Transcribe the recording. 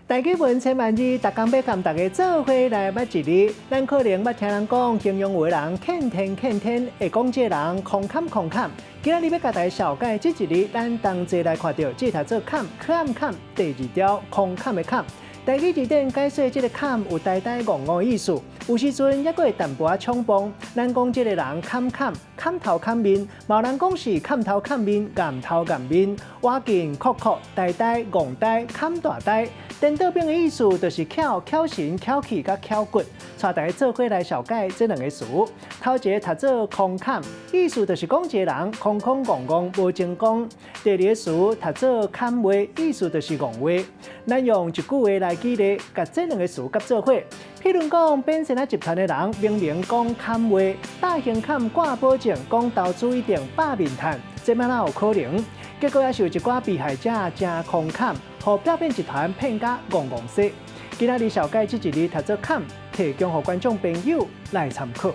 台語文千萬字，逐工欲共大家做伙來捌一字。咱可能捌聽人講，形容有的人欠天欠天，會講這个人空坎空坎。今仔日欲共大家紹介這一字，咱同齊來看著，這讀做坎，坎坎，第二條空坎的坎。台語字典解說，這个坎有呆呆戇戇意思，有時陣猶閣會淡薄仔衝動。咱講這个人坎坎，坎頭坎面，嘛有人講是坎頭坎面，儑頭儑面，倚近闊闊，呆呆戇呆，坎大呆。顛倒反的意思就是巧、巧神、巧氣佮巧骨。帶大家做伙來紹介這兩个詞。頭一个讀做空坎，意思就是講一个人空空戇戇無精光。第二个詞讀做坎話，意思就是戇話。咱用一句話來舉例，共這兩个詞佮做伙。譬如講，變仙仔集團的人明明講坎話，大興坎掛保證，講投資一定百面賺，這欲按怎有可能？結果也是有一寡被害者誠空坎，予詐騙集團騙甲戇戇西。今仔日紹介這一字讀做坎，提供予觀眾朋友來參考。